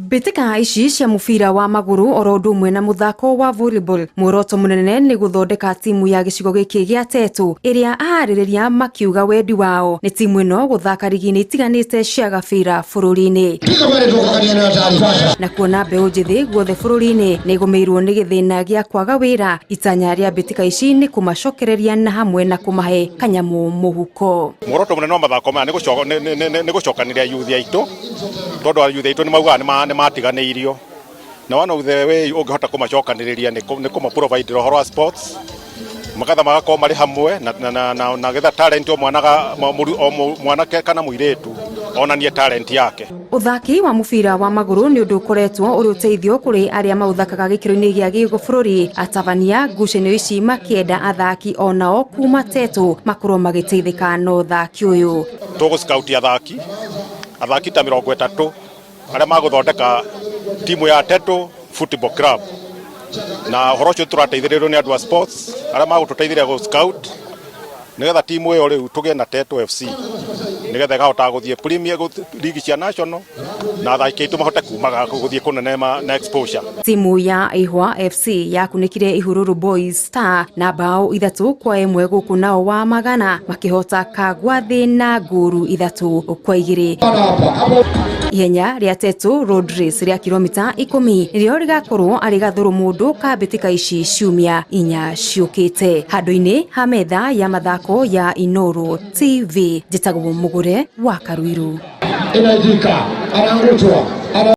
Mbĩtĩka ici cia mũbira wa magũrũ oro ũndũ ũmwe na mũthako wa volleyball, muoroto mũnene nĩ gũthondeka timu ya gĩcigo gĩkĩ gĩa Tetu, ĩrĩa aharĩrĩria makiuga wendi wao nĩ timu ĩno gũthaka rigi-inĩ itiganĩte cia gabira bũrũri-inĩ. Na kuona mbeũ njĩthĩ guothe bũrũri-inĩ nĩ ĩgũmĩirwo nĩ gĩthĩna gĩa kwaga wĩra, itanya rĩa mbĩtĩka ici nĩ kũmacokereria na hamwe na kũmahe kanyamũ mũhuko. Muoroto mũnene wa mathako maya nĩ gũcokanĩria yuthi aitũ, tondũ yuthi aitũ nĩ maugaga nĩ matiganĩirio, na one of the way ũngĩhota kũmacokanĩrĩria nĩ kũma provide ũhoro wa sports, magetha magakorwo marĩ hamwe na getha talent o mwanake kana mũirĩtu onanie talent yake. Ũthaki wa mũbira wa magũrũ nĩ ũndũ ũkoretwo ũrĩ ũteithio kũrĩ arĩa maũthakaga gĩkĩro-inĩ gĩa gĩbũrũri. Atabania ngucanio ici makĩenda athaki onao kuma Tetu makorwo magĩteithĩka na ũthaki ũyũ. Tũgũ scout athaki ta 30 arĩa magũthondeka timu ya Tetu Football Club, na ũhoro ũcio tũrateithĩrĩrio nĩ andũ a sports arĩa magũtũteithĩrĩria gũ scout nĩgetha timu ĩyo rĩu tũgĩe na Tetu FC, nĩgetha ĩkahotaga gũthiĩ Premier League cia national na athaki aitũ mahote kumaga gũthiĩ kũnene na exposure. Timu ya Ihwa FC yakunĩkire Ihururu Boys Star na bao 3-1, gũkũ nao wa Magana makĩhota Kagwathĩ na ngũru 3-2. Ihenya rĩa Tetu Road Race rĩa kilomita 10 nĩrĩo rĩgakorwo arĩ gathũrũ mũndũ ka mbĩtĩka ici ciumia 4 ciũkĩte. Handũ-inĩ ha metha ya mathako ya Inooro TV, njĩtagwo Mũgũre wa Karuiru. Inaijika anaangushwa.